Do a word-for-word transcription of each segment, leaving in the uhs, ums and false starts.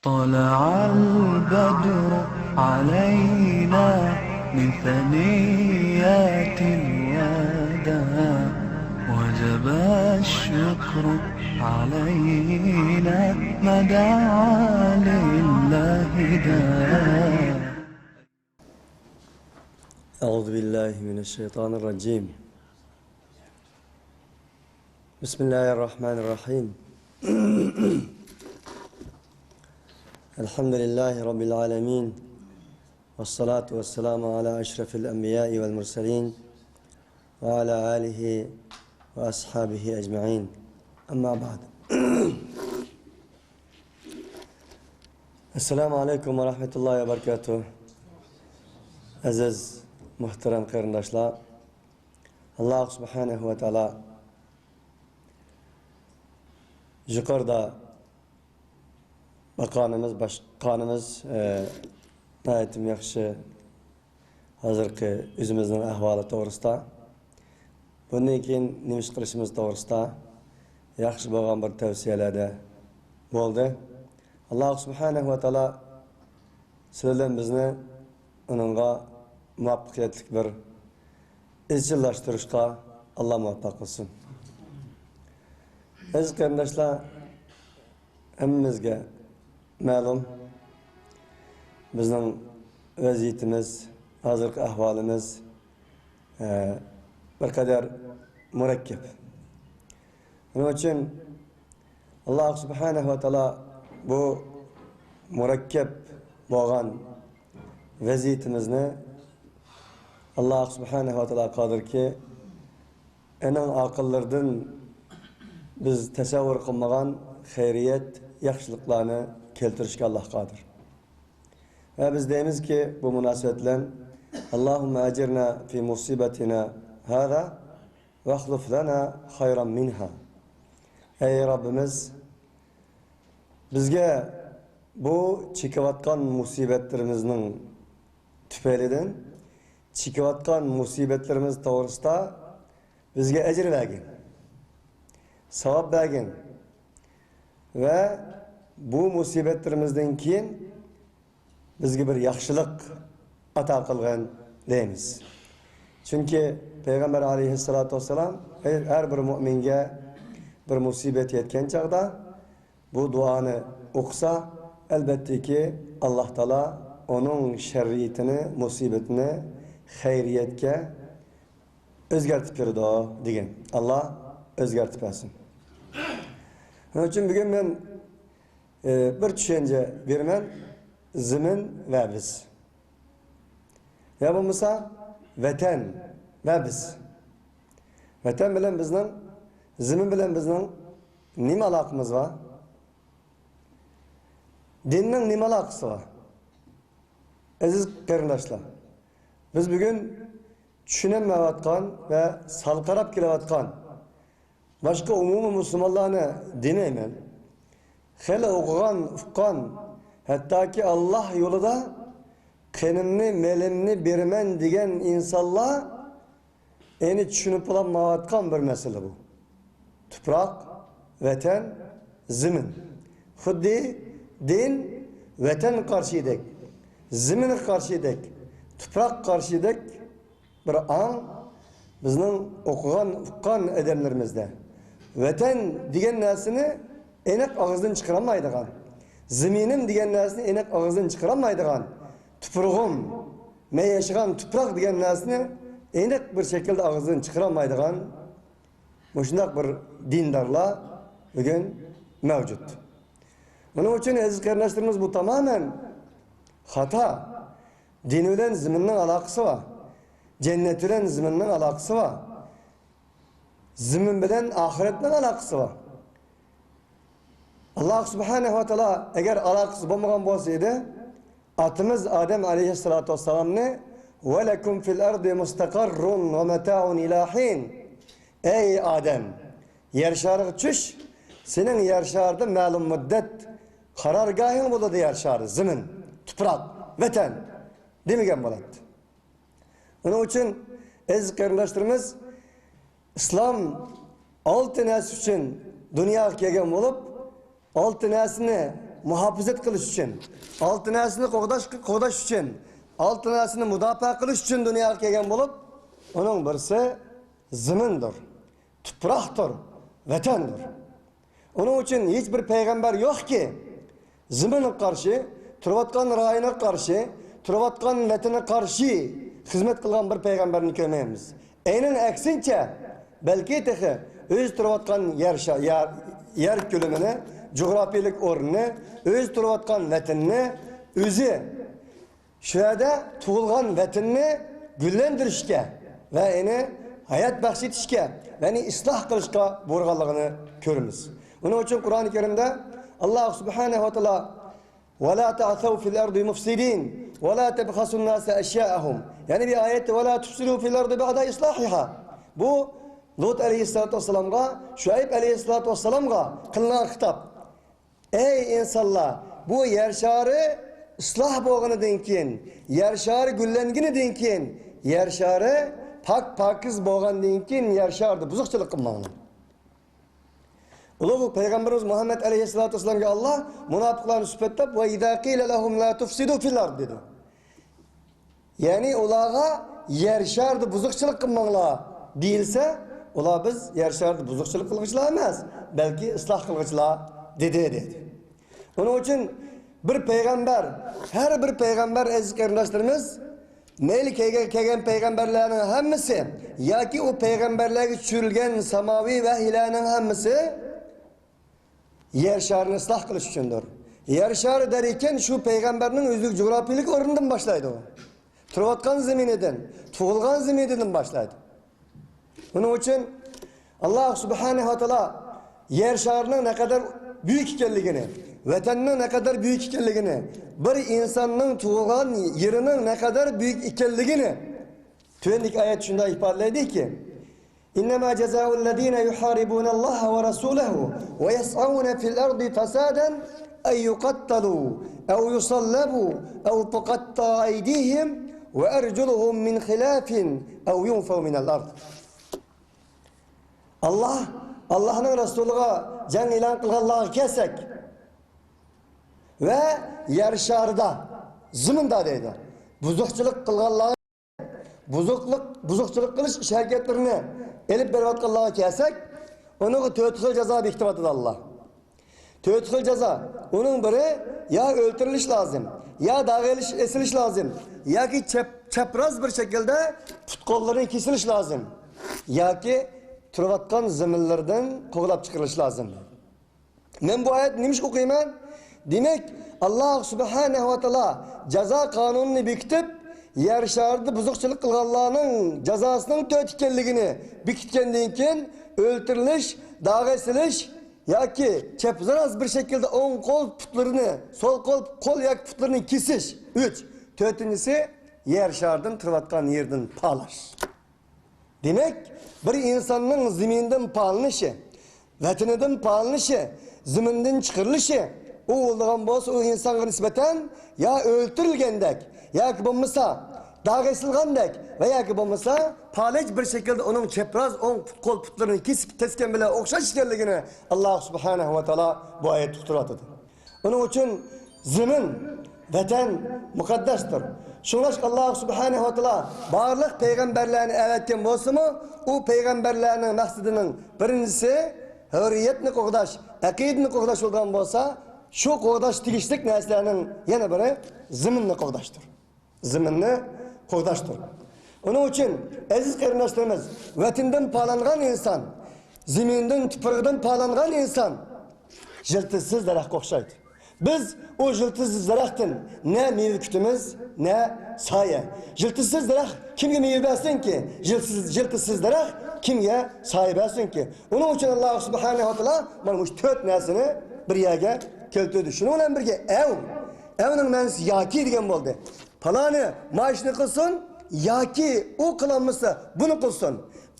طلع البدر علينا من ثنيات الوداع، وجب الشكر علينا ما دعا لله داع. أعوذ بالله من الشيطان الرجيم. بسم الله الرحمن الرحيم. الحمد لله رب العالمين. والصلاة والسلام على أشرف الأنبياء والمرسلين وعلى آله وأصحابه أجمعين. أما بعد. السلام عليكم ورحمة الله وبركاته. ئەزىز، مۆھتەرەم قېرىنداشلار، ئاللا سۇبھانەھۇ ۋە تائالا يۇقىرىدا باققىنىمىز، باشقىنىمىز، ئە، ناھايىتى ياخشى ھازىرقى ئۆزىمىزنىڭ ئەھۋالى توغرىسىدا، بۇندىن كېيىن نېمە ئىش قىلىشىمىز توغرىسىدا ياخشى بولغان بىر تەۋسىيەلەردە بولدى. ئاللا سۇبھانەھۇ ۋە تائالا سىلەر بىلەن بىزنى ئۇنىڭغا مۇۋەپپەقىيەتلىك بىر ئىزچىللاشتۇرۇشقا ئاللا مۇۋەپپەق قىلسۇن. ئەزىز قېرىنداشلار، ھەممىمىزگە مەلۇم، بىزنىڭ ۋەزىيىتىمىز، ھازىرقى ئەھۋالىمىز، ئە، بىر قەدەر مۇرەككەپ. شۇنىڭ ئۈچۈن ئاللا سۇبھانەھۇ ۋە تائالا بۇ مۇرەككەپ بولغان ۋەزىيىتىمىزنى، ئاللا سۇبھانەھۇ ۋە تائالا قادىركى، ئېنىڭ ئاقىللىرىدىن بىز تەسەۋۋۇر قىلمىغان خەيرىيەت، ياخشىلىقلارنى كەلتۈرۈشكە ئاللا قادىر. ۋە بىز دەيمىزكى، بۇ مۇناسىۋەت بىلەن، اللهم أجرنا في مصيبتنا هذا واخلف لنا خيرا منها. ئەي رەببىمىز، بىزگە بۇ چېكىۋاتقان مۇسىبەتلىرىمىزنىڭ تۈپەيلىدىن، چېكىۋاتقان مۇسىبەتلىرىمىز توغرىسىدا بىزگە ئەجىر بەرگىن، ساۋاب بەرگىن ۋە بۇ مۇسىبەتلىرىمىزدىن كېيىن بىزگە بىر ياخشىلىق ئاتا قىلغىن دەيمىز. چۈنكى پەيغەمبەر ئەلەيھىسسالاتۇ ۋەسسالام ھەر، ھەر بىر مۇئمىنگە بىر مۇسىبەت يەتكەن چاغدا بۇ دۇئانى ئوقۇسا، ئەلبەتتىكى، ئاللا تائالا ئۇنىڭ شەررىيىتىنى، مۇسىبىتىنى خەيرىيەتكە ئۆزگەرتىپ بېرىدۇ دېگەن. ئاللا ئۆزگەرتىپ بەرسۇن. شۇنىڭ ئۈچۈن بۈگۈن مەن، ئى، بىر چۈشەنچە بېرىمەن. زېمىن ۋە بىز. يا بولمىسا ۋەتەن ۋە بىز. ۋەتەن بىلەن بىزنىڭ، زېمىن بىلەن بىزنىڭ نېمە ئالاقىمىز بار؟ دىننىڭ نېمە ئالاقىسى بار؟ ئەزىز قېرىنداشلار، بىز بۈگۈن چۈشىنەلمەيۋاتقان ۋە سالقىراپ كېلىۋاتقان، باشقا ئومۇمىي مۇسۇلمانلارنى دېمەيمەن، خېلى ئوقۇغان، ئۇققان، ھەتتاكى ئاللا يولىدا قېنىمنى، مېلىمنى بېرىمەن دېگەن ئىنسانلار ئەنە چۈشىنىپ بولالمايۋاتقان بىر مەسىلە بۇ. تۇپراق، ۋەتەن، زېمىن. خۇددى دىن ۋەتەنگە قارشىدەك، زېمىنغا قارشىدەك، تۇپراققا قارشىدەك بىر ئاڭ بىزنىڭ ئوقۇغان، ئۇققان ئادەملىرىمىزدە. ۋەتەن دېگەن نەرسىنى ئېنىق ئاغزىدىن چىقىرالمايدىغان، زېمىنىم دېگەن نەرسىنى ئېنىق ئاغزىدىن چىقىرالمايدىغان، تۇپرىغىم، مەن ياشىغان تۇپراق دېگەن نەرسىنى ئېنىق بىر شەكىلدە ئاغزىدىن چىقىرالمايدىغان مۇشۇنداق بىر دىندارلار بۈگۈن مەۋجۇت. بۇنىڭ ئۈچۈن، ئەزىز قېرىنداشلىرىمىز، بۇ تامامەن خاتا. دىن بىلەن زېمىننىڭ ئالاقىسى بار. جەننەت بىلەن زېمىننىڭ ئالاقىسى بار. زېمىن بىلەن ئاخىرەتنىڭ ئالاقىسى بار. ئاللا سۇبھانەھۇ ۋە تائالا ئەگەر ئالاقىسى بولمىغان بولسا ئىدى، ئاتىمىز ئادەم ئەلەيھىسسالاتۇ ۋەسسالامنى، ۋە لەكۇم فىل ئەردى مۇستەقەررۇن ۋە مەتائۇن ئىلا ھىن. ئەي ئادەم، يەر شارىغا چۈش، سېنىڭ يەر شارىدا مەلۇم مۇددەت قارارگاھىڭ بولىدۇ، يەر شارى، زېمىن، تۇپراق، ۋەتەن دېمىگەن بولاتتى. ئۇنىڭ ئۈچۈن، ئەزىز قېرىنداشلىرىمىز، ئىسلام ئالتە نەرسە ئۈچۈن دۇنياغا كەلگەن بولۇپ، ئالتە نەرسىنى مۇھاپىزەت قىلىش ئۈچۈن، ئالتە نەرسىنى قوغداش، قوغداش ئۈچۈن، ئالتە نەرسىنى مۇداپىئە قىلىش ئۈچۈن دۇنياغا كەلگەن بولۇپ، ئۇنىڭ بىرسى زېمىندۇر، تۇپراقتۇر، ۋەتەندۇر. ئۇنىڭ ئۈچۈن ھېچ بىر پەيغەمبەر يوقكى، زېمىنغا قارشى، تۇرۇۋاتقان رايونىغا قارشى، تۇرۇۋاتقان ۋەتىنىگە قارشى خىزمەت قىلغان بىر پەيغەمبەرنى كۆرمەيمىز. ئەينەن ئەكسىنچە، بەلكى تېخى ئۆزى تۇرۇۋاتقان يەر شا-، يەر، يەر كۆلىمىنى، جۇغراپىيەلىك ئورنىنى، ئۆزى تۇرۇۋاتقان ۋەتىنىنى، ئۆزى شۇ يەردە تۇغۇلغان ۋەتىنىنى گۈللەندۈرۈشكە ۋە ئۇنى ھايات بەخش ئېتىشكە، يەنى ئىسلاھ قىلىشقا بۇيرۇغانلىقىنى كۆرىمىز. ئۇنىڭ ئۈچۈن قۇرئان كەرىمدە ئاللا سۇبھانەھۇ ۋە تائالا، «ولا تعثوا في الأرض مفسدين ولا تبخسوا الناس أشياءهم.» يەنى بىر ئايەتتە، «ولا تفسدوا في الأرض بعد إصلاحها.» بۇ لۇت ئەلەيھىسسالاتۇ ۋەسسالامغا، شۇئەيب ئەلەيھىسسالاتۇ ۋەسسالامغا قىلىنغان خىتاب. ئەي ئىنسانلار، بۇ يەر شارى ئىسلاھ بولغىنىدىن كېيىن، يەر شارى گۈللەنگىنىدىن كېيىن، يەر شارى پاك-پاكىز بولغاندىن كېيىن يەر شارىدا بۇزۇقچىلىق قىلماڭلار. ئۇلۇغ پەيغەمبىرىمىز مۇھەممەد ئەلەيھىسسالاتۇ ۋەسسالامغا ئاللا مۇناپىقلارنى سۈپەتلەپ، «وإذا قيل لهم لا تفسدوا في الأرض» دېدى. يەنى ئۇلارغا يەر شارىدا بۇزۇقچىلىق قىلماڭلار دېيىلسە، ئۇلار بىز يەر شارىدا بۇزۇقچىلىق قىلغۇچىلار ئەمەس، بەلكى ئىسلاھ قىلغۇچىلار دېدى، دېدى. ئۇنىڭ ئۈچۈن بىر پەيغەمبەر، ھەر بىر پەيغەمبەر، ئەزىز قېرىنداشلىرىمىز، مەيلى كەلگەن، كەلگەن پەيغەمبەرلەرنىڭ ھەممىسى ياكى ئۇ پەيغەمبەرلەرگە چۈشۈرۈلگەن ساماۋى ۋەھىيلەرنىڭ ھەممىسى يەر شارىنى ئىسلاھ قىلىش ئۈچۈندۇر. يەر شارى دەركەن شۇ پەيغەمبەرنىڭ ئۆزىگە جۇغراپىيەلىك ئورنىدىن باشلايدۇ. تۇرۇۋاتقان زېمىنىدىن، تۇغۇلغان زېمىنىدىن باشلايدۇ. بۇنىڭ ئۈچۈن ئاللا سۇبھانەھۇ ۋە تائالا يەر شارىنىڭ نەقەدەر بۈيۈك ئىكەنلىكىنى، ۋەتەننىڭ نەقەدەر بۈيۈك ئىكەنلىكىنى، بىر ئىنساننىڭ تۇغۇلغان يېرىنىڭ نەقەدەر بۈيۈك ئىكەنلىكىنى تۆۋەندىكى ئايەت شۇنداق ئىپادىلەيدىكى، إنما جزاء الذين يحاربون الله ورسوله ويسعون في الأرض فسادا أن يقتلوا أو يصلبوا أو تقطع أيديهم وأرجلهم من خلاف أو ينفوا من الأرض. ئاللا، ئاللانىڭ رەسۇلىغا جەڭ ئېلان قىلغانلارغا كەلسەك، ۋە يەر شارىدا، زېمىندا دەيدۇ، بۇزۇقچىلىق قىلغانلار، بۇزۇقلۇق، بۇزۇقچىلىق قىلىش ئىش ھەرىكەتلىرىنى ئېلىپ بېرىۋاتقانلارغا كەلسەك، ئۇنىڭغا تۆت خىل جازا بېكىتىۋاتىدۇ ئاللا. تۆت خىل جازا. ئۇنىڭ بىرى، يا ئۆلتۈرۈلۈش لازىم، يا داغ ئېلىش، ئېسىلىش لازىم، ياكى چەپ-، چەپراز بىر شەكىلدە پۇت-قوللىرىنى كېسىلىش لازىم، ياكى تۇرۇۋاتقان زېمىنلىرىدىن قوغلاپ چىقىرىلىش لازىم. مەن بۇ ئايەتنى نېمىشقا ئوقۇيمەن؟ دېمەك، ئاللا سۇبھانەھۇ ۋە تائالا جازا قانۇنىنى بېكىتىپ، يەر شارىدا بۇزۇقچىلىق قىلغانلارنىڭ جازاسىنىڭ تۆت ئىكەنلىكىنى بېكىتكەندىن كېيىن، ئۆلتۈرۈلۈش، داغ ئېسىلىش ياكى چەپراز بىر شەكىلدە ئوڭ قول پۇتلىرىنى، سول قول، قول ياكى پۇتلىرىنى كېسىش، ئۈچ. تۆتىنچىسى، يەر شارىدىن تۇرۇۋاتقان يېرىدىن پالاش. دېمەك، بىر ئىنساننىڭ زېمىندىن پالىنىشى، ۋەتىنىدىن پالىنىشى، زېمىندىن چىقىرىلىشى، ئۇ بولىدىغان بولسا، ئۇ ئىنسانغا نىسبەتەن يا ئۆلتۈرۈلگەندەك، ياكى بولمىسا داغ ئېسىلغاندەك ۋە ياكى بولمىسا پالەچ بىر شەكىلدە ئۇنىڭ چەپراز ئوڭ پۇت-قول پۇتلىرىنى كېسىپ كەسكەن بىلەن ئوخشاش ئىكەنلىكىنى ئاللا سۇبھانەھۇ ۋە تائالا بۇ ئايەتتە ئۇقتۇرۇۋاتىدۇ. ئۇنىڭ ئۈچۈن زېمىن، ۋەتەن مۇقەددەستۇر. شۇڭلاشقا ئاللا سۇبھانەھۇ ۋە تائالا بارلىق پەيغەمبەرلەرنى ئەۋەتكەن بولسىمۇ، ئۇ پەيغەمبەرلەرنىڭ مەقسىتىنىڭ بىرىنچىسى ھۆرىيەتنى قوغداش، ئەقىدىنى قوغداش بولىدىغان بولسا، شۇ قوغداش تېگىشلىك نەرسىلەرنىڭ يەنە بىرى زېمىننى قوغداشتۇر. زېمىننى قوغداشتۇر. ئۇنىڭ ئۈچۈن، ئەزىز قېرىنداشلىرىمىز، ۋەتىنىدىن پالانغان ئىنسان، زېمىندىن، تۇپرىقىدىن پالانغان ئىنسان يىلتىزسىز دەرەخكە ئوخشايدۇ. بىز ئۇ يىلتىزسىز دەرەختىن نە مېۋە كۈتىمىز، نە سايە. يىلتىزسىز دەرەخ كىمگە مېۋە بەرسۇنكى؟ يىلتىز-، يىلتىزسىز دەرەخ كىمگە سايە بەرسۇنكى؟ ئۇنىڭ ئۈچۈن ئاللا سۇبھانەھۇ ۋە تائالا مانا مۇشۇ تۆت نەرسىنى بىر يەرگە كەلتۈردى. شۇنىڭ بىلەن بىرگە ئەۋ، ئەۋنىڭ مەنىسى ياكى دېگەن بولدى. پالانى ما ئىشنى قىلسۇن ياكى ئۇ قىلالمىسا بۇنى قىلسۇن.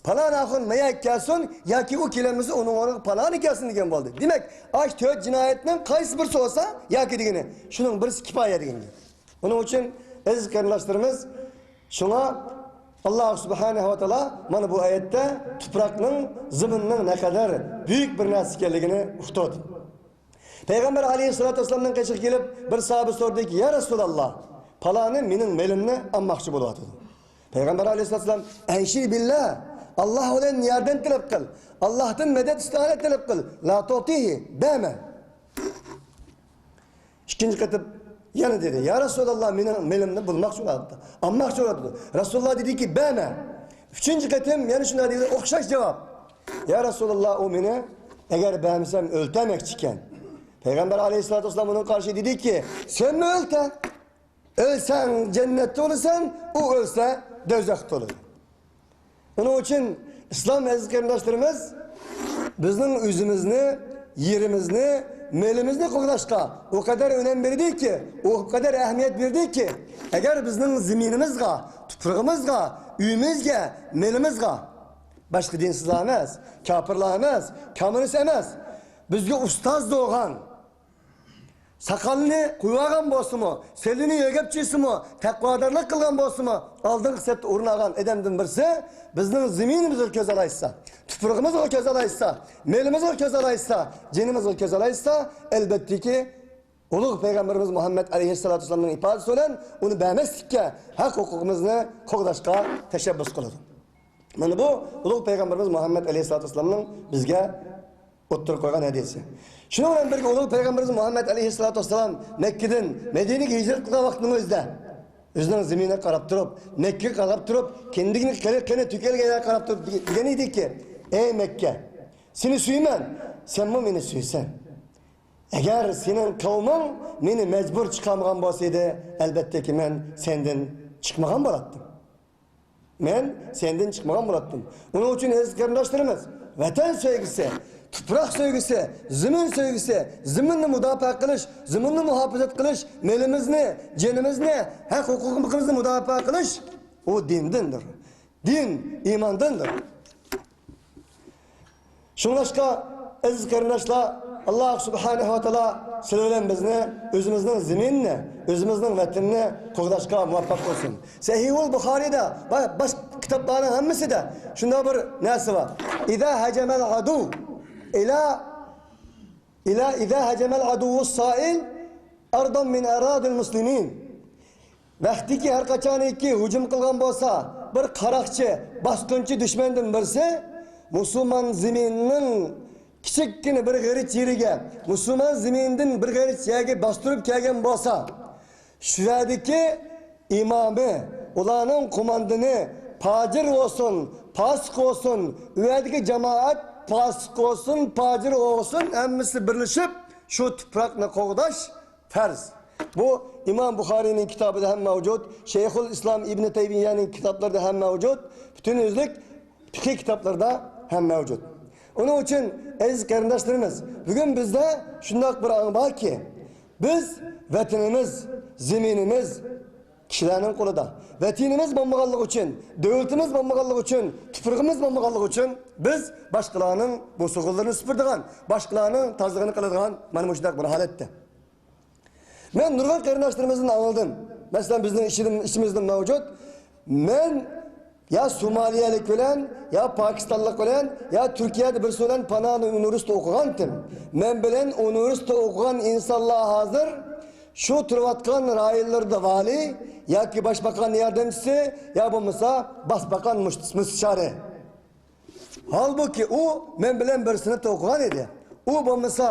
پالان ئاخۇن ما يەرگە كەلسۇن ياكى ئۇ كېلەلمىسە ئۇنىڭ ئورنىغا پالانى كەلسۇن دېگەن بولدى. دېمەك، ئاش تۆت جىنايەتنىڭ قايسى بىرسى بولسا ياكى دېگىنى، شۇنىڭ بىرسى كىپايە دېگەن گەپ. ئۇنىڭ ئۈچۈن ئەزىز قېرىنداشلىرىمىز، شۇڭا ئاللا سۇبھانەھۇ ۋە تائالا مانا بۇ ئايەتتە تۇپراقنىڭ، زېمىننىڭ نەقەدەر بۈيۈك بىر نەرسە ئىكەنلىكىنى ئۇقتۇردى. پەيغەمبەر ئەلەيھىسسالاتۇ ۋەسسالامنىڭ قېشىغا كېلىپ، بىر ساھابە سورىدىكى، يا رەسۇلاللا، پالانى مېنىڭ مېلىمنى ئالماقچى بولۇۋاتىدۇ. پەيغەمبەر ئەلەيھىسسالاتۇ ۋەسسالام، ئەنشى بىللا، ئاللا بىلەن ياردەم تەلەپ قىل، ئاللاھتىن مەدەت ئىستىئانە تەلەپ قىل، لا تۇتىھى، بەرمە. ئىككىنچى قېتىم يەنە دېدى، يا رەسۇلاللا، مېنىڭ مېلىمنى بۇلماقچى بولۇۋاتىدۇ، ئالماقچى بولۇۋاتىدۇ. رەسۇلاللا دېدىكى، بەرمە. ئۈچىنچى قېتىم يەنە شۇنداق دېدى، ئوخشاش جاۋاب. يا رەسۇلاللا، ئۇ مېنى ئەگەر بەرمىسەم ئۆلتۈرمەكچى ئىكەن. پەيغەمبەر ئەلەيھىسسالاتۇ ۋەسسالام ئۇنىڭ قارشى دېدىكى، سەنمۇ ئۆلتۈر. ئۆلسەڭ جەننەتتە ئۆلىسەن، ئۇ ئۆلسە دوزاختا ئۆلىدۇ. ئۇنىڭ ئۈچۈن ئىسلام ئەزىز قېرىنداشلىرىمىز، بىزنىڭ ئۆزىمىزنى، يېرىمىزنى، مېلىمىزنى قوغداشقا ئۇ قەدەر ئۈنەم بېرىدىكى، ئۇ قەدەر ئەھمىيەت بېرىدىكى، ئەگەر بىزنىڭ زېمىنىمىزغا، تۇپرىقىمىزغا، ئۆيىمىزگە، مېلىمىزغا باشقا دىنسىزلار ئەمەس، كاپىرلار ئەمەس، كامۇنىست ئەمەس، بىزگە ئۇستاز بولغان، ساقالنى قويۇۋالغان بولسىمۇ، سېلىنى يۆگەپ چۈشسىمۇ، تەقۋادارلىق قىلغان بولسىمۇ، ئالدىنقى سەپتە ئورۇن ئالغان ئادەمدىن بىرسى بىزنىڭ زېمىنىمىزغا كۆز ئالايتسا، تۇپرىقىمىزغا كۆز ئالايتسا، مېلىمىزغا كۆز ئالايتسا، جېنىمىزغا كۆز ئالايتسا، ئەلۋەتتىكى، ئۇلۇغ پەيغەمبىرىمىز مۇھەممەد ئەلەيھىسسالاتۇ ۋەسسالامنىڭ ئىپادىسى بىلەن ئۇنى بەرمەسلىككە، ھەق ھوقۇقىمىزنى قوغداشقا تەشەببۇس قىلىدۇ. مانا بۇ ئۇلۇغ پەيغەمبىرىمىز مۇھەممەد ئەلەيھىسسالاتۇ ۋەسسالامنىڭ بىزگە ئوتتۇرىغا قويغان ھەدىسى. شۇنىڭ بىلەن بىرگە، ئۇلۇغ پەيغەمبىرىمىز مۇھەممەد ئەلەيھىسسالاتۇ ۋەسسالام مەككىدىن مەدىنىگە ھىجرەت قىلغان ۋاقتىنىڭ ئۆزىدە ئۆزىنىڭ زېمىنىغا قاراپ تۇرۇپ، مەككىگە قاراپ تۇرۇپ، كىندىكىنى قېنى، قېنى تۆكۈلگەن يەرگە قاراپ تۇرۇپ دېگەن ئىدىكى، ئەي مەككە، سېنى سۆيىمەن، سەنمۇ مېنى سۆيىسەن. ئەگەر سېنىڭ قەۋمىڭ مېنى مەجبۇر چىقارمىغان بولسا ئىدى، ئەلۋەتتىكى، مەن سەندىن چىقمىغان بولاتتىم. مەن سەندىن چىقمىغان بولاتتىم. ئۇنىڭ ئۈچۈن ئەزىز قېرىنداشلىرىمىز، ۋەتەن سۆيگۈسى، تۇپراق سۆيگۈسى، زېمىن سۆيگۈسى، زېمىننى مۇداپىئە قىلىش، زېمىننى مۇھاپىزەت قىلىش، مېلىمىزنى، جېنىمىزنى، ھەق ھوقۇقىمىزنى مۇداپىئە قىلىش، ئۇ دىندىندۇر. دىن ئىماندىندۇر. شۇڭلاشقا، ئەزىز قېرىنداشلار، ئاللا سۇبھانەھۇ ۋە تائالا سىلەر بىلەن بىزنى ئۆزىمىزنىڭ زېمىنىنى، ئۆزىمىزنىڭ ۋەتىنىنى قوغداشقا مۇۋەپپەق قىلسۇن. سەھىھۇل بۇخارىيدا ۋە باشقا كىتابلارنىڭ ھەممىسىدە شۇنداق بىر نەرسە بار. ئىزا ھەجەمەل ئەدۇ ئىلا، ئىلا، ئىزا ھەجەمەل ئەدۇۋۋۇس سائىل ئەردەن مىن ئەرادىل مۇسلىمىن. ۋەقتىكى، ھەر قاچانكى ھۇجۇم قىلغان بولسا، بىر قاراقچى، باسقۇنچى دۈشمەندىن بىرسى مۇسۇلمان زېمىنىنىڭ كىچىككىنە بىر غېرىچ يېرىگە، مۇسۇلمان زېمىنىدىن بىر غېرىچ يەرگە باستۇرۇپ كەلگەن بولسا، شۇ يەردىكى ئىمامى، ئۇلارنىڭ قوماندانى پاجىر بولسۇن، پاسىق بولسۇن، ئۇ يەردىكى جامائەت پاسىق بولسۇن، پاجىر بولسۇن، ھەممىسى بىرلىشىپ شۇ تۇپراقنى قوغداش پەرز. بۇ ئىمام بۇخارىينىڭ كىتابىدا ھەم مەۋجۇت، شەيخۇل ئىسلام ئىبنى تەيمىيەنىڭ كىتابلىرىدا ھەم مەۋجۇت، پۈتۈن ئۆزلۈك پىقھىي كىتابلىرىدا ھەم مەۋجۇت. ئۇنىڭ ئۈچۈن، ئەزىز قېرىنداشلىرىمىز، بۈگۈن بىزدە شۇنداق بىر ئاڭ باركى، بىز ۋەتىنىمىز، زېمىنىمىز كىشىلەرنىڭ قولىدا. ۋەتىنىمىز بولمىغانلىقى ئۈچۈن، دۆلىتىمىز بولمىغانلىقى ئۈچۈن، تۇپرىقىمىز بولمىغانلىقى ئۈچۈن بىز باشقىلارنىڭ بۇسۇغۇنلىرىنى سۈپۈرىدىغان، باشقىلارنىڭ تازىلىقىنى قىلىدىغان مانا مۇشۇنداق بىر ھالەتتە. مەن نۇرغۇن قېرىنداشلىرىمىزدىن ئاڭلىدىم. مەسىلەن، بىزنىڭ ئىچىدىن، ئىچىمىزدە مەۋجۇت. مەن يا سومالىيەلىك بىلەن، يا پاكىستانلىق بىلەن، يا تۈركىيەدە بىرسى بىلەن پاناھنى ئۇنىۋېرسىتېتتا ئوقۇغانتىم. مەن بىلەن ئۇنىۋېرسىتېتتا ئوقۇغان ئىنسانلار ھازىر شۇ تۇرۇۋاتقان رايونلىرىدا ۋالىي ياكى باشباقان ياردەمچىسى، يا بولمىسا باشباقان مۇش-، مۇستىشارى. ھالبۇكى، ئۇ مەن بىلەن بىر سىنىپتا ئوقۇغان ئىدى. ئۇ بولمىسا،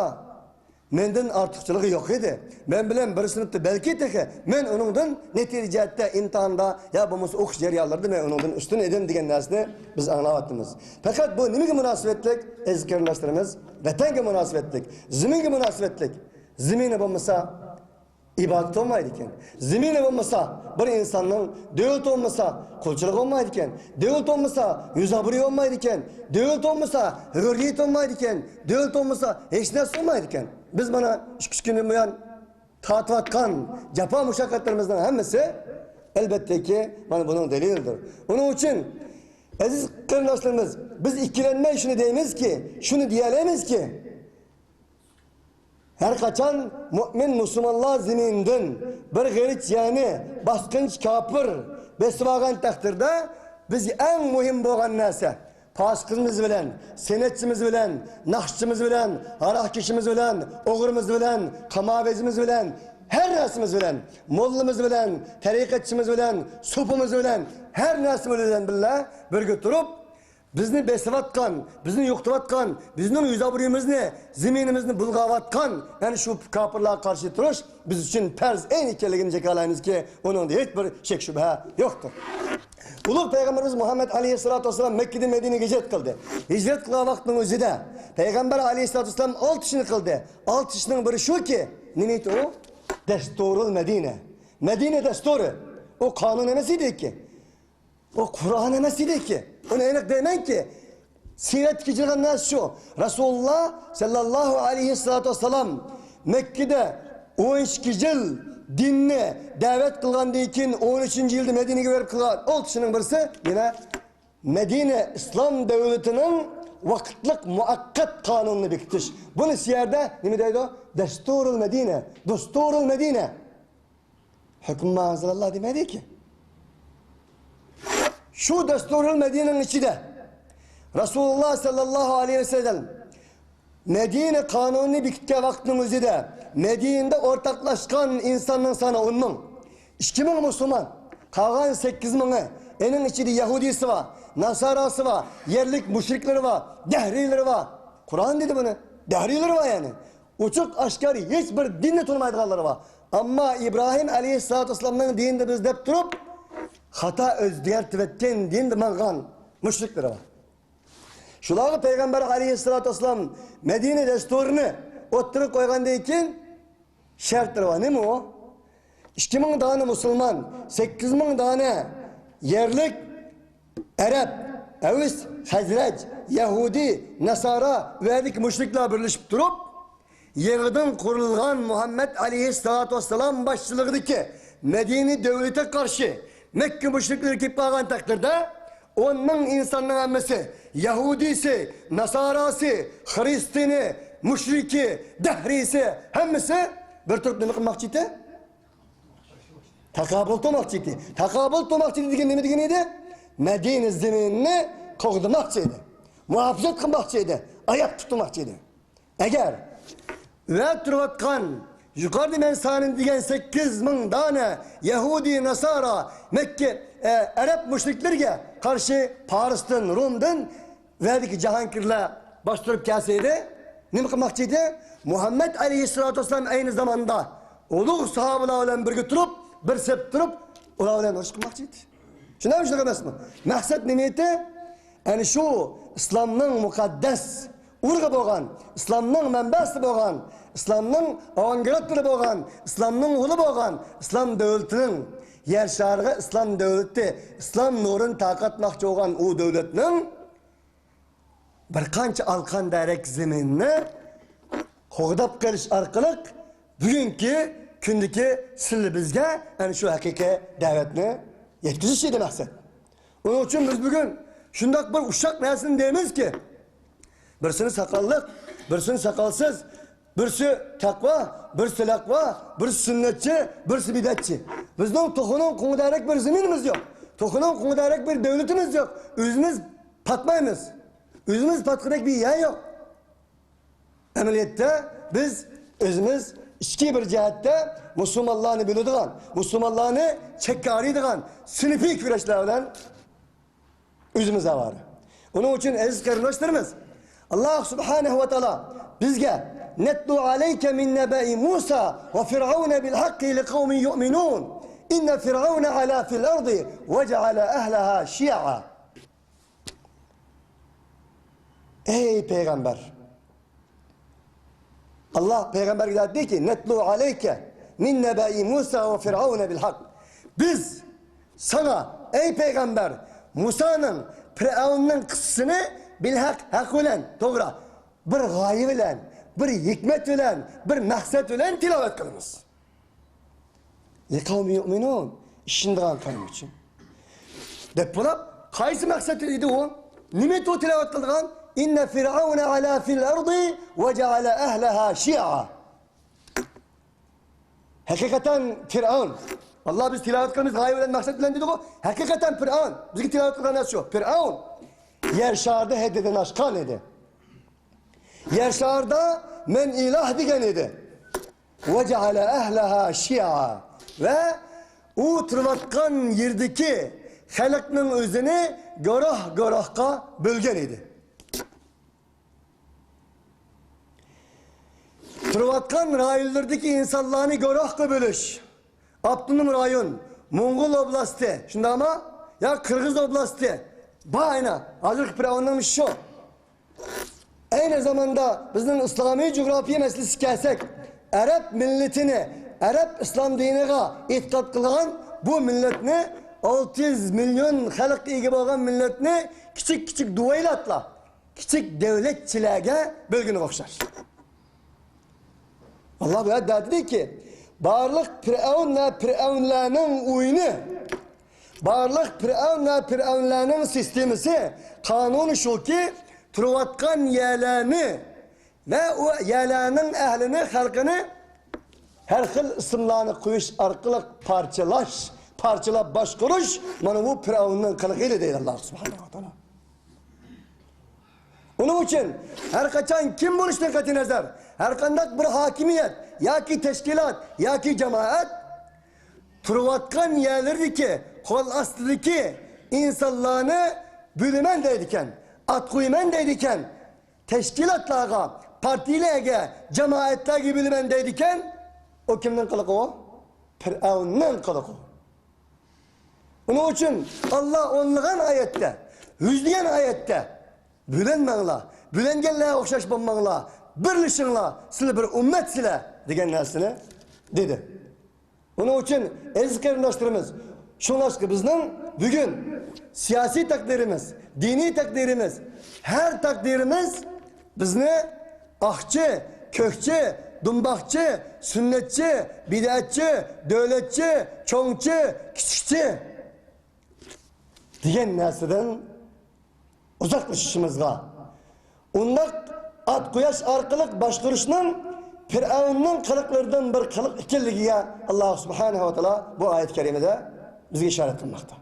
مەندىن ئارتۇقچىلىقى يوق ئىدى. مەن بىلەن بىر سىنىپتا، بەلكى تېخى مەن ئۇنىڭدىن نەتىجە جەھەتتە، ئىمتىھاندا يا بولمىسا ئوقۇش جەريانلىرىدا مەن ئۇنىڭدىن ئۈستۈن ئىدىم دېگەن نەرسىنى بىز ئاڭلاۋاتىمىز. پەقەت بۇ نېمىگە مۇناسىۋەتلىك؟ ئەزىز قېرىنداشلىرىمىز، ۋەتەنگە مۇناسىۋەتلىك، زېمىنگە مۇناسىۋەتلىك. زېمىنى بولمىسا، ئىبادەت بولمايدىكەن. زېمىنى بولمىسا، بىر ئىنساننىڭ، دۆلىتى بولمىسا، قۇلچىلىقى بولمايدىكەن. دۆلىتى بولمىسا، يۈز ئابرۇيى بولمايدىكەن. دۆلىتى بولمىسا، ھۆرىيىتى بولمايدىكەن. دۆلىتى بولمىسا، ھېچ نەرسە بولمايدىكەن. بىز مانا ئىككى ئۈچ كۈندىن بۇيان تارتىۋاتقان جاپا مۇشەققەتلىرىمىزنىڭ ھەممىسى، ئەلۋەتتىكى، مانا بۇنىڭ دەلىلىدۇر. ئۇنىڭ ئۈچۈن، ئەزىز قېرىنداشلىرىمىز، بىز ئىككىلەنمەي شۇنى دەيمىزكى، شۇنى دېيەلەيمىزكى، ھەر قاچان مۆمىن مۇسۇلمانلار زېمىنىدىن بىر غېرىچ يەرنى باسقۇنچى كاپىر بېسىۋالغان تەقدىردە، بىزگە ئەڭ مۇھىم بولغان نەرسە، پاسىقىمىز بىلەن، سەنئەتچىمىز بىلەن، ناخشىچىمىز بىلەن، ھاراقكېشىمىز بىلەن، ئوغرىمىز بىلەن، قاماۋىزىمىز بىلەن، ھەر نەرسىمىز بىلەن، موللىمىز بىلەن، تەرىقەتچىمىز بىلەن، سوپىمىز بىلەن، ھەر نەرسىمىز بىلەن بىللە بىرگە تۇرۇپ، بىزنى بېسىۋاتقان، بىزنى يوقىتىۋاتقان، بىزنىڭ يۈز ئابرۇيىمىزنى، زېمىنىمىزنى بۇلغاۋاتقان ئەنە شۇ كاپىرلارغا قارشى تۇرۇش بىز ئۈچۈن پەرز ئەين ئىكەنلىكىنى جاكارلايمىزكى، ئۇنىڭدا ھېچ بىر شەك شۈبھە يوقتۇر. ئۇلۇغ پەيغەمبىرىمىز مۇھەممەد ئەلەيھىسسالاتۇ ۋەسسالام مەككىدىن مەدىنىگە ھىجرەت قىلدى. ھىجرەت قىلغان ۋاقىتنىڭ ئۆزىدە پەيغەمبەر ئەلەيھىسسالاتۇ ۋەسسالام ئالتە ئىشنى قىلدى. ئالتە ئىشنىڭ بىرى شۇكى، نېمە ئىدى ئۇ؟ دەستۇرۇل مەدىنە. مەدىنە دەستۇرى. ئۇ قانۇن ئەمەس ئىدىكى. ئۇ قۇرئان ئەمەس ئىدىكى. ئۇنى ئېنىق دەيمەنكى، سىرەتتە كېچىرگەن نەرسە شۇ. رەسۇلۇللا سەللەللاھۇ ئەلەيھى ۋەسسالام مەككىدە ئون ئىككى يىل دىننى دەۋەت قىلغاندىن كېيىن، ئون ئۈچىنچى يىلدا مەدىنىگە بېرىپ قىلغان ئالتە ئىشنىڭ بىرسى يەنە مەدىنە ئىسلام دۆلىتىنىڭ ۋاقىتلىق مۇۋەققەت قانۇنىنى بېكىتىش. بۇنى سىيەردە نېمە دەيدۇ؟ دەستۇرۇل مەدىنە، دۇستۇرۇل مەدىنە. ھۆكمى ما ئەنزەلاللا دېمەيدىكى. شۇ دەستۇرۇل مەدىنىنىڭ ئىچىدە رەسۇلۇللا سەللەللاھۇ ئەلەيھى ۋەسەللەم مەدىنە قانۇنىنى بېكىتكەن ۋاقىتنىڭ ئۆزىدە مەدىنىدە ئورتاقلاشقان ئىنساننىڭ سانى ئون مىڭ. ئىككى مىڭ مۇسۇلمان، قالغان سەككىز مىڭى، ئېنىڭ ئىچىدە يەھۇدىيسى بار، ناساراسى بار، يەرلىك مۇشرىكلىرى بار، دەھرىيلىرى بار. قۇرئان دېدى بۇنى. دەھرىيلىرى بار يەنى. ئوچۇق ئاشكارا ھېچ بىر دىننى تونۇمايدىغانلىرى بار. ئەمما ئىبراھىم ئەلەيھىسسالاتۇ ۋەسسالامنىڭ دىنىدا بىز دەپ تۇرۇپ، خاتا ئۆزگەرتىۋەتكەن دىندا ماڭغان مۇشرىكلىرى بار. شۇلارغا پەيغەمبەر ئەلەيھىسسالاتۇ ۋەسسالام مەدىنە دەستۇرىنى ئوتتۇرىغا قويغاندىن كېيىن شەرتلىرى بار. نېمە ئۇ؟ ئىككى مىڭ دانە مۇسۇلمان، سەككىز مىڭ دانە يەرلىك ئەرەب، ئەۋس، خەزرەج، يەھۇدىي، ناسارا، ئۇ يەردىكى مۇشرىكلار بىرلىشىپ تۇرۇپ، يېڭىدىن قۇرۇلغان مۇھەممەد ئەلەيھىسسالاتۇ ۋەسسالام باشچىلىقىدىكى مەدىنە دۆلىتىگە قارشى مەككە مۇشرىكلىرى كېلىپ قالغان تەقدىردە، ئون مىڭ ئىنساننىڭ ھەممىسى، يەھۇدىيسى، ناساراسى، خىرىستىيىنى، مۇشرىكى، دەھرىيسى، ھەممىسى بىر تۇرۇپ نېمە قىلماقچى ئىدى؟ تاقابىل تۇرماقچى ئىدى. تاقابىل تۇرماقچى ئىدى دېگەن نېمە دېگىنى ئىدى؟ مەدىنە زېمىنىنى قوغدىماقچى ئىدى. مۇھاپىزەت قىلماقچى ئىدى. ئاياقتا تۇتماقچى ئىدى. ئەگەر ئۇ يەردە تۇرۇۋاتقان، يۇقىرىدا مەن سانىنى دېگەن سەككىز مىڭ دانە يەھۇدىي، ناسارا، مەككە، ئە، ئەرەب مۇشرىكلىرىگە قارشى پارسدىن، رومدىن ۋەدىكى جاھانگىرلار باستۇرۇپ كەلسە ئىدى، نېمە قىلماقچى ئىدى؟ مۇھەممەد ئەلەيھىسسالاتۇ ۋەسسالام ئەينى زاماندا ئۇلۇغ ساھابىلار بىلەن بىرگە تۇرۇپ، بىر سەپتە تۇرۇپ، ئۇلار بىلەن ئۇرۇش قىلماقچى ئىدى. شۇنداق شۇنداق ئەمەسمۇ؟ مەقسەت نېمە ئىدى؟ ئەنە شۇ ئىسلامنىڭ مۇقەددەس ئۇرۇقى بولغان، ئىسلامنىڭ مەنبەسى بولغان، ئىسلامنىڭ ئاۋانگارتلىرى بولغان، ئىسلامنىڭ ئۇلى بولغان، ئىسلام دۆلىتىنىڭ يەر شارىغا ئىسلام دۆلىتى، ئىسلام نۇرىنى تارقاتماقچى بولغان ئۇ دۆلەتنىڭ بىر قانچە ئالقان دەرەك زېمىننى قوغداپ قېلىش ئارقىلىق بۈگۈنكى كۈندىكى سىلى بىزگە ئەنە شۇ ھەقىقىي دەۋەتنى يەتكۈزۈش ئىدى مەقسەت. ئۇنىڭ ئۈچۈن بىز بۈگۈن شۇنداق بىر ئۇششاق نەرسىنى دەيمىزكى، بىرسىنى ساقاللىق، بىرسىنى ساقالسىز، بىرسى تەقۋا، بىرسى لەقۋا، بىرسى سۈننەتچى، بىرسى بىدئەتچى. بىزنىڭ توخۇنىڭ قۇڭىدەرەك بىر زېمىنىمىز يوق. توخۇنىڭ قۇڭىدەرەك بىر دۆلىتىمىز يوق. ئۆزىمىز پاتمايمىز. ئۆزىمىز پاتقۇدەك بىر يەر يوق. ئەمەلىيەتتە بىز ئۆزىمىز ئىچكى بىر جەھەتتە مۇسۇلمانلارنى بۆلىدىغان، مۇسۇلمانلارنى چەككە ئايرىيدىغان سىنىپىي كۈرەشلەر بىلەن ئۆزىمىز ئاۋارە. ئۇنىڭ ئۈچۈن ئەزىز قېرىنداشلىرىمىز، ئاللا سۇبھانەھۇ ۋە تائالا بىزگە نەتلۇ ئەلەيكە مىن نەبەئى مۇسا ۋە فىرئەۋنە بىل ھەققى لىقەۋمىن يۇئمىنۇن. ئىننە فىرئەۋنە ئەلا فىل ئەردى ۋە جەئەلە ئەھلەھا شىيەئا. ئەي پەيغەمبەر! ئاللا پەيغەمبەرگە دەيدىكى، نەتلۇ ئەلەيكە مىن نەبەئى مۇسا ۋە فىرئەۋنە بىل ھەق. بىز ساڭا، ئەي پەيغەمبەر، مۇسانىڭ، پىرئەۋننىڭ قىسسىسىنى بىل ھەق، ھەق بىلەن، توغرا، بىر غايە بىلەن، بىر ھېكمەت بىلەن، بىر مەقسەت بىلەن تىلاۋەت قىلىمىز. لىقەۋمى يۇئمىنۇن. ئىشىنىدىغان قەۋم ئۈچۈن. دەپ بولۇپ، قايسى مەقسەت ئىدى ئۇ؟ نېمە ئىدى ئۇ تىلاۋەت قىلىدىغان؟ ئىننە فىرئەۋنە ئەلا فىل ئەردى ۋە جەئەلە ئەھلەھا شىيەئا. ھەقىقەتەن پىرئەۋن. ئاللا بىز تىلاۋەت قىلىمىز غايە بىلەن، مەقسەت بىلەن دېدىغۇ. ھەقىقەتەن پىرئەۋن. بىزگە تىلاۋەت قىلغان نەرسە شۇ. پىرئەۋن. يەر شارىدا ھەددىدىن ئاشقان ئىدى. يەر شارىدا مەن ئىلاھ دېگەن ئىدى. وجعل أهلها شيعا. ۋە ئۇ تۇرۇۋاتقان يېرىدىكى خەلقنىڭ ئۆزىنى گۇرۇھ-گۇرۇھقا بۆلگەن ئىدى. تۇرۇۋاتقان رايونلىرىدىكى ئىنسانلارنى گۇرۇھقا بۆلۈش. ئاپتونوم رايون، موڭغۇل ئوبلاستى، شۇنداقمۇ؟ يا قىرغىز ئوبلاستى. بار ئەنە، ھازىرقى پىرئەۋننىڭ ئىشى شۇ. ئەينى زاماندا بىزنىڭ ئىسلامىي جۇغراپىيە مەسىلىسىگە كەلسەك، ئەرەب مىللىتىنى، ئەرەب ئىسلام دىنىغا ئېتىقاد قىلغان بۇ مىللەتنى، ئالتە يۈز مىليون خەلققە ئىگە بولغان مىللەتنى كىچىك-كىچىك دۇۋەيلاتلار، كىچىك دەۋلەتچىلەرگە بۆلگىنىگە ئوخشاش. ئاللا بۇ يەردە دېدىكى، بارلىق پىرئەۋن ۋە پىرئەۋنلەرنىڭ ئويۇنى، بارلىق پىرئەۋن ۋە پىرئەۋنلەرنىڭ سىستېمىسى، قانۇنى شۇكى، تۇرۇۋاتقان يەرلەرنى ۋە ئۇ يەرلەرنىڭ ئەھلىنى، خەلقىنى ھەر خىل ئىسىملارنى قويۇش ئارقىلىق پارچىلاش، پارچىلاپ باشقۇرۇش، مانا بۇ پىرئەۋننىڭ قىلىقى ئىدى دەيدۇ ئاللا سۇبھانەھۇ ۋە تائالا. ئۇنىڭ ئۈچۈن ھەر قاچان كىم بولۇشتىن قەتئىينەزەر، ھەر قانداق بىر ھاكىمىيەت ياكى تەشكىلات ياكى جامائەت تۇرۇۋاتقان يەرلىرىدىكى، قول ئاستىدىكى ئىنسانلارنى بۆلىمەن دەيدىكەن، ئات قويىمەن دەيدىكەن، تەشكىلاتلارغا، پارتىيىلەرگە، جامائەتلەرگە بۆلىمەن دەيدىكەن، ئۇ كىمنىڭ قىلىقى ئۇ؟ پىرئەۋننىڭ قىلىقى ئۇ. ئۇنىڭ ئۈچۈن ئاللا ئونلىغان ئايەتتە، يۈزلىگەن ئايەتتە، «بۆلۈنمەڭلار، بۆلۈنگەنلەرگە ئوخشاش بولماڭلار، بىرلىشىڭلار، سىلەر بىر ئۈممەتسىلەر» دېگەن نەرسىنى دېدى. ئۇنىڭ ئۈچۈن ئەزىز قېرىنداشلىرىمىز، شۇڭلاشقا بىزنىڭ بۈگۈن سىياسىي تەقدىرىمىز، دىنىي تەقدىرىمىز، ھەر تەقدىرىمىز بىزنى ئاقچى، كۆكچى، دۇمباقچى، سۈننەتچى، بىدئەتچى، دۆلەتچى، چوڭچى، كىچىكچى دېگەن نەرسىدىن ئۇزاقلىشىشىمىزغا، ئۇنداق ئات قويۇش ئارقىلىق باشقۇرۇشنىڭ پىرئەۋننىڭ قىلىقلىرىدىن بىر قىلىق ئىكەنلىكىگە ئاللا سۇبھانەھۇ ۋە تائالا بۇ ئايەت كەرىمىدە بىزگە ئىشارەت قىلماقتا.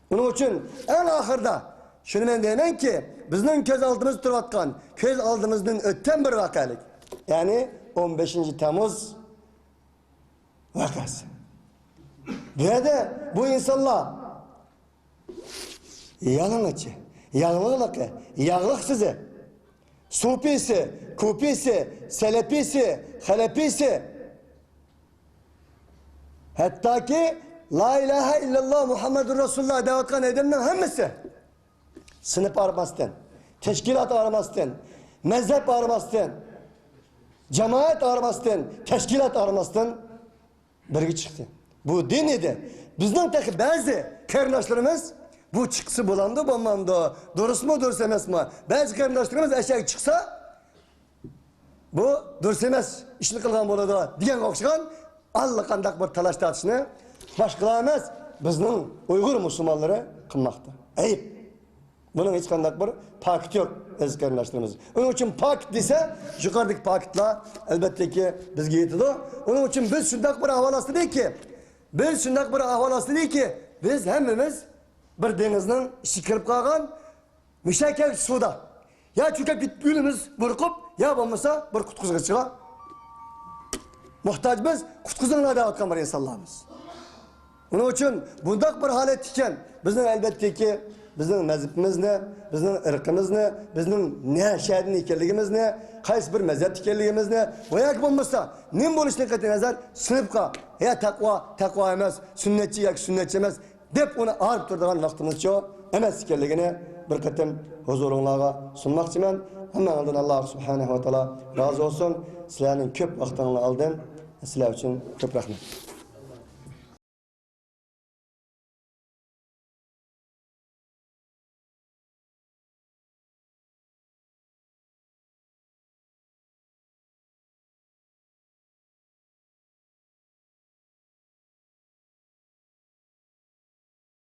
ئۇنىڭ ئۈچۈن ئەڭ ئاخىرىدا شۇنى مەن دەيمەنكى، بىزنىڭ كۆز ئالدىمىزدا تۇرۇۋاتقان، كۆز ئالدىمىزدىن ئۆتكەن بىر ۋەقەلىك، يەنى ئون بەشىنچى تەممۇز ۋەقەسى. بۇ يەردە بۇ ئىنسانلار يالىڭاچى، ياغلىقلىقى، ياغلىق سۆزى، سۇپىسى، كۇپىسى، سەلەپىسى، خەلەپىسى، ھەتتاكى لا ئىلاھە ئىللاللا مۇھەممەدۇر رەسۇلۇللا دەۋاتقان ئادەمنىڭ ھەممىسى، سىنىپ ئايرىماستىن، تەشكىلات ئايرىماستىن، مەزھەپ ئايرىماستىن، جامائەت ئايرىماستىن، تەشكىلات ئايرىماستىن بىرگە چىقتى. بۇ دىن ئىدى. بىزنىڭ تېخى بەزى قېرىنداشلىرىمىز، بۇ چىقسا بولامدۇ، بولمامدۇ، دۇرۇسمۇ، دۇرۇس ئەمەسمۇ؟ بەزى قېرىنداشلىرىمىز ئەشەگە چىقسا، بۇ دۇرۇس ئەمەس ئىشنى قىلغان بولىدۇ دېگەنگە ئوخشىغان ئاللىقانداق بىر تالاش تارتىشنى باشقىلار ئەمەس، بىزنىڭ ئۇيغۇر مۇسۇلمانلىرى قىلماقتا. ئەيىب. بۇنىڭ ھېچقانداق بىر پاكىتى يوق، ئەزىز قېرىنداشلىرىمىز. ئۇنىڭ ئۈچۈن پاكىت دېسە، يۇقىرىدىكى پاكىتلار، ئەلۋەتتىكى، بىزگە يېتىدۇ. ئۇنىڭ ئۈچۈن بىز شۇنداق بىر ئەھۋال ئاستىدىكى، بىز شۇنداق بىر ئەھۋال ئاستىدىكى، بىز ھەممىمىز بىر دېڭىزنىڭ ئىچىگە كىرىپ قالغان مۇشەككەك سۇدا يا چۆكۈپ كېتىپ ئۆلىمىز بۇرقۇپ، يا بولمىسا بىر قۇتقۇزغۇچىغا موھتاجمىز، قۇتقۇزۇڭلار دەۋاتقان بىر ئىنسانلارمىز. ئۇنىڭ ئۈچۈن بۇنداق بىر ھالەت ئىكەن، بىزنىڭ ئەلۋەتتىكى، بىزنىڭ مەزھىپىمىزنى، بىزنىڭ ئىرقىمىزنى، بىزنىڭ نە شەھەردىن ئىكەنلىكىمىزنى، قايسى بىر مەزھەپتە ئىكەنلىكىمىزنى، ۋە ياكى بولمىسا نېمە بولۇشىدىن قەتئىينەزەر، سىنىپقا، يا تەقۋا، تەقۋا ئەمەس، سۈننەتچى ياكى سۈننەتچى ئەمەس، دەپ ئۇنى ئايرىپ تۇرىدىغان ۋاقتىمىزچۇ ئەمەس ئىكەنلىكىنى بىر قېتىم ھۇزۇرۇڭلارغا سۇنماقچىمەن. ھەممىڭلاردىن ئاللا سۇبھانەھۇ ۋە تائالا رازى بولسۇن. سىلەرنىڭ كۆپ ۋاقتىڭلارنى ئالدىم. سىلەر ئۈچۈن كۆپ رەھمەت.